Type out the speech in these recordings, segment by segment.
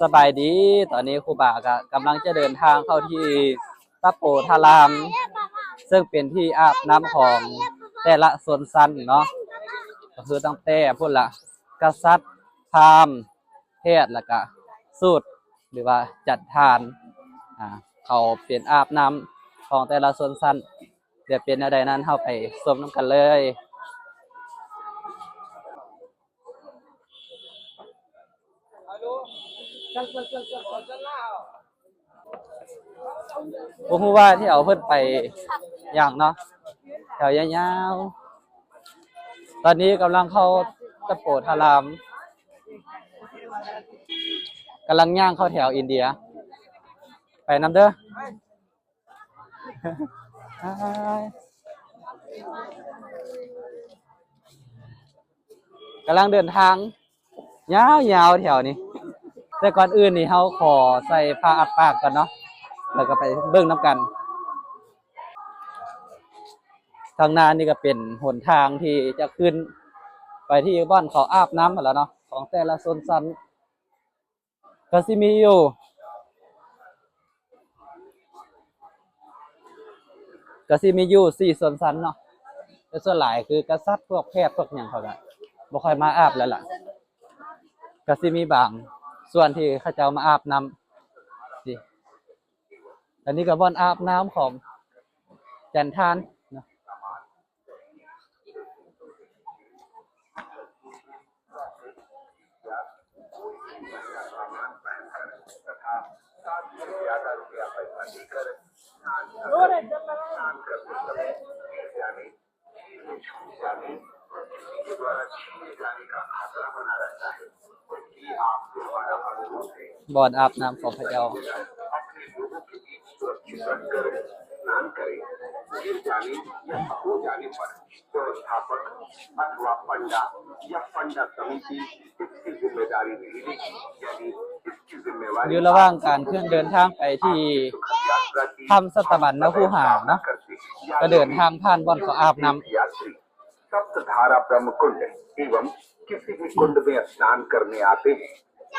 ສະບາຍດີ, ຕອນນີ້ຄູບາກະກຳລັງຈະເດີນທາງເຂົ້າທີ່ຕະໂປທາລາມ ເຊິ່ງເປັນທີ່ອາບນ້ຳຂອງແຕ່ລະຊົນຊັ້ນເນາະ, ກໍຄືຕັ້ງແຕ່ພຸ້ນລະ ກະສັດ, ພາມ, ແພດ ແລ້ວກະສູດ ຫຼືວ່າຈັນທານ ອາ ເຂົາເປັນອາບນ້ຳຂອງແຕ່ລະຊົນຊັ້ນ. ຈະເປັນແນວໃດນັ້ນ ເຮົາໄປຊົມນຳກັນເລີຍ. ບໍ່ຮູ້ວ່າແຖວເພິ່ນໄປຫຍັງເນາະ, ແຖວຍາວໆ. ຕອນນີ້ກຳລັງເຂົ້າຕະໂປທາລາມ, ກຳລັງຍ່າງເຂົ້າແຖວອິນເດຍ. ໄປນຳເດີ. ກຳລັງເດີນທາງຍາວໆແຖວນີ້, ແຕ່ກ່ອນອື່ນນີ້ເຮົາຂໍໃສ່ຜ້າອັດປາກກ່ອນເນາະ, ແລ້ວກໍໄປເບິ່ງນຳກັນ. ທາງໜ້ານີ້ກໍເປັນຫົນທາງທີ່ຈະຂຶ້ນໄປທີ່ບ່ອນເຂົາອາບນ້ຳຫັ້ນລະເນາະ, ຂອງແຕ່ລະຊົນຊັ້ນ. ກະຊິມີຢູ່ ກະຊິມີຢູ່ສີ່ຊົນຊັ້ນເນາະ, ແຕ່ສ່ວນຫຼາຍຄືກະສັດ ພວກແພດ ພວກຫຍັງ ເຂົາກະບໍ່ຄ່ອຍມາອາບແລ້ວລະ. ກະຊິມີບາງສ່ວນທີ່ເຂົາເຈົ້າມາອາບນ້ຳ. ນີ້ ອັນນີ້ກະບ່ອນອາບນ້ຳຂອງຈັນທານເນາະ. Bon, aap naam khawpha jao. Yu rawang kan khun deun thaang pai thi tham Sattapanna Khuha na, ka deun thaang phaan bon khawng aap naam. सप्तधारा ब्रह्म कुंड एवं किसी भी कुंड में स्नान करने आते हैं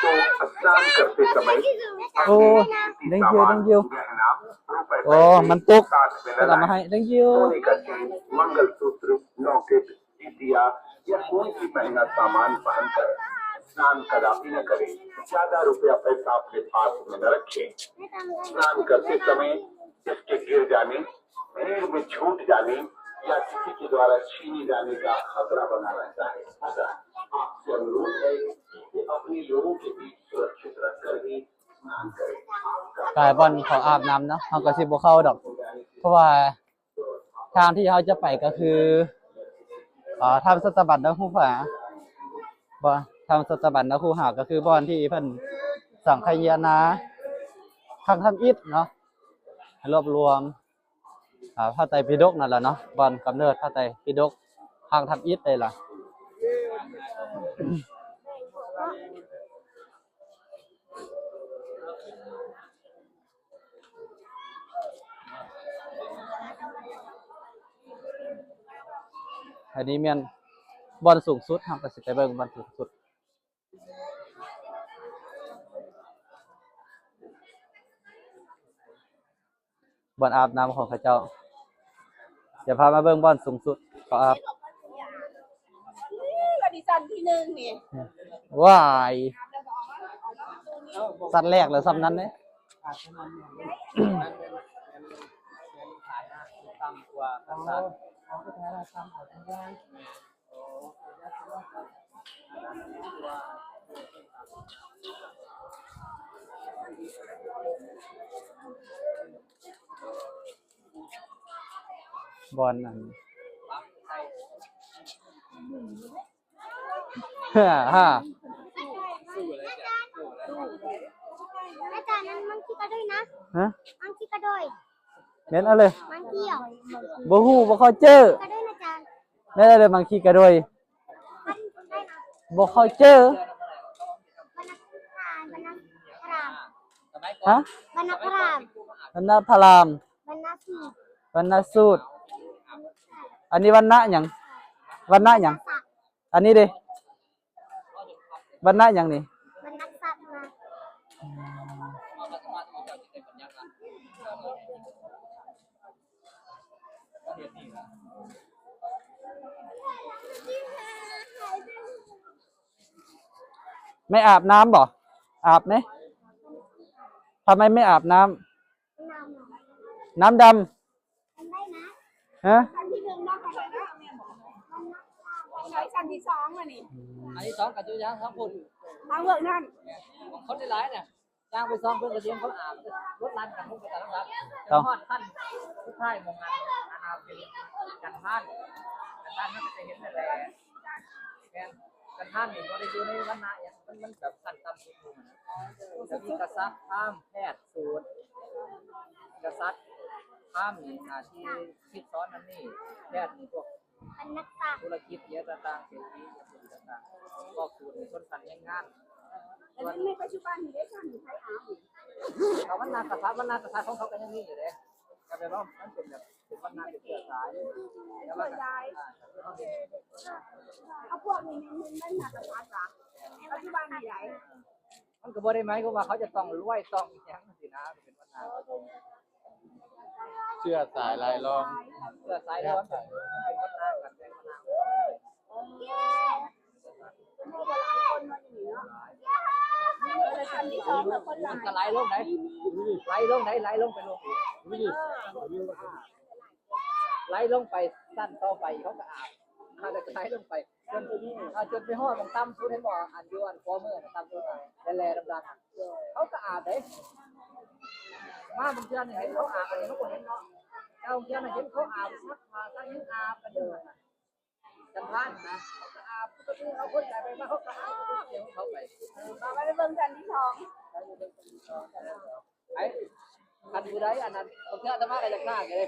तो स्नान करते समय अपने कीमती सामान, गहना, रुपए, पैसे साथ में न लाएं। Thank you. सोने का चेन, मंगलसूत्र, लॉकेट, जितिया या कोई भी महंगा सामान पहनकर स्नान कदापि न करें। ज्यादा रुपया पैसा अपने पास में न रखें। स्नान करते समय इसके गिर जाने, भीड़ में छूट जाने या किसी के द्वारा छीने जाने का खतरा बना रहता है। अतः आपसे अनुरोध है कि अपने लोगों के बीच सुरक्षित रखकर ही स्नान करें। ກາຍບ່ອນເຂົາອາບນ້ຳເນາະ, ເຮົາກໍຊິບໍ່ເຂົ້າດອກ ເພາະວ່າ ທາງທີ່ເຮົາຈະໄປກໍຄື ເອີ ຖ້ຳສັດຕະບັນນະຄູຫາ ບໍ່ ຖ້ຳສັດຕະບັນນະຄູຫາ ກໍຄືບ່ອນທີ່ເພິ່ນສັງຄະຍະນາຄັງທຳອິດເນາະ, ຮວບລວມ ເອີ ພະໄຕປິດົກນັ້ນລະເນາະ, ບ່ອນກຳເນີດພະໄຕປິດົກຄັງທຳອິດເລີຍລະ. ອັນນີ້ແມ່ນບ່ອນສູງສຸດ, ເຮົາກໍຊິໄປເບິ່ງບ່ອນສູງສຸດ, ບ່ອນອາບນ້ຳຂອງເຂົາເຈົ້າ. ດຽວພາມາເບິ່ງບ່ອນສູງສຸດເຂົາອາບ. ອືມ ອັນນີ້ຊັ້ນທີໜຶ່ງນີ້. ວ້າຍ ຊັ້ນແລກແລ້ວຊ່ຳນັ້ນເດ້. ບ່ອນນັ້ນ ຮະ ຮະ ອາຈານ ນັ້ນມັງຄີກະໂດຍນະ. ຮະ? ມັງຄີກະໂດຍ. ແມ່ນເອົາເລີຍ. ມັງຄີ ບໍ່ຮູ້ ບໍ່ເຂົ້າເຈີ. ກະໂດຍນະອາຈານ. ແມ່ນເອົາເລີຍ ມັງຄີກະໂດຍ. ບໍ່ເຂົ້າເຈີ. ວັນນະພະລາມ. ຮະ? ວັນນະພະລາມ. ວັນນະພະລາມ. ວັນນະສູດ. ວັນນະສູດ. ອັນນີ້ວັນນະຫຍັງ? ວັນນະຫຍັງ? ອັນນີ້ເດ ວັນນະຫຍັງນີ້? ວັນນະສັດນະ. ไม่อาบน้ำบ่ อาบไหม ทำไมไม่อาบน้ำ น้ำดำ ฮะ ชั้นที่หนึ่งเนาะ ชั้นที่สองอันนี้ อันที่สองกับตัวอย่างทั้งคน ทางเวิร์กนั่น คนหลายๆเนี่ย ย่างไปซองเพิ่นก็เสียงเขาอาบ รถลันกันลงไปตลาด เอ้า ฮอดขั้นสุดท้ายหม่องอัน อันนั้นเป็นกันทาน กันทานมันก็จะเห็นนั่นแหละ แม่น กันทานนี่บ่ได้อยู่ในวรรณะหยัง มัน มันแบบขั้นต่ำสุดหมู่นะ จะมีกษัตริย์ พราหมณ์ แพทย์ สูตร กษัตริย์ พราหมณ์นี่หน้าที่คิดสอนอันนี้ แพทย์นี่พวก ธุรกิจอิหยังต่างๆ เศรษฐีอิหยังต่างๆ พวกสูตรนี่ชนชั้นแรงงาน แล้วในปัจจุบันนี้ได้สร้างอยู่ไทยอาบอยู่ เอาวรรณะกษัตริย์ วรรณะกษัตริย์ของเขาก็ยังมีอยู่เด้ ก็แปลว่ามันเป็นแบบ เป็นวรรณะเป็นเชื้อสาย แล้วมันก็ อ่า เอาพวกนี้มัน มันหนักกษัตริย์ล่ะ ปัจจุบันนี้ได้ มันก็บ่ได้หมายความว่าเขาจะต้องรวยต้องอิหยังจั่งซี้นะ เป็นวรรณะ เชื้ອສາຍລາຍລອງ ເຊື້ອສາຍລວມ ເປັນຄົນລາວກັນ ແຕ່ງຄົນລາວ ມັນກໍໄຫຼລົງໄດ໋ ໄຫຼລົງໄດ໋ ໄຫຼລົງໄປລົງອີກ ໄຫຼລົງໄປຊັ້ນຕໍ່ໄປ ເຂົາກໍອາບ ເຂົາກໍໄຫຼລົງໄປ ຈົນ ເອີ ຈົນໄປຮອດໝ່ອງຕ່ຳສຸດ ເຫັນບໍ່? ອັນຢູ່ອັນຂວາມືນະ ຕ່ຳສຸດນະ ແລ່ໆ ດຳໆ ເຂົາກໍອາບເດ້ ມາບາງເທື່ອນີ້ເຫັນເຂົາອາບ ອັນນີ້ເຮົາບໍ່ເຫັນເນາະ ແຕ່ບາງເທື່ອນະເຫັນເຂົາອາບ ຊັກຜ້າ ຊັກຫຍັງອາບກັນຢູ່ຫັ້ນນະ ຈັນທານນະ ເຂົາກໍອາບ ເຂົາກໍມີ ເອົາຄົນໄປໄປມາ ເຂົາກໍອາບ ເຂົາໄປ ເອີ ໄປເບິ່ງກັນທີ່ທອງ ໄປ ຄັນຜູ້ໃດອັນນັ້ນ ບາງເທື່ອອາດຕະມາກໍຢາກສ້າງເດ້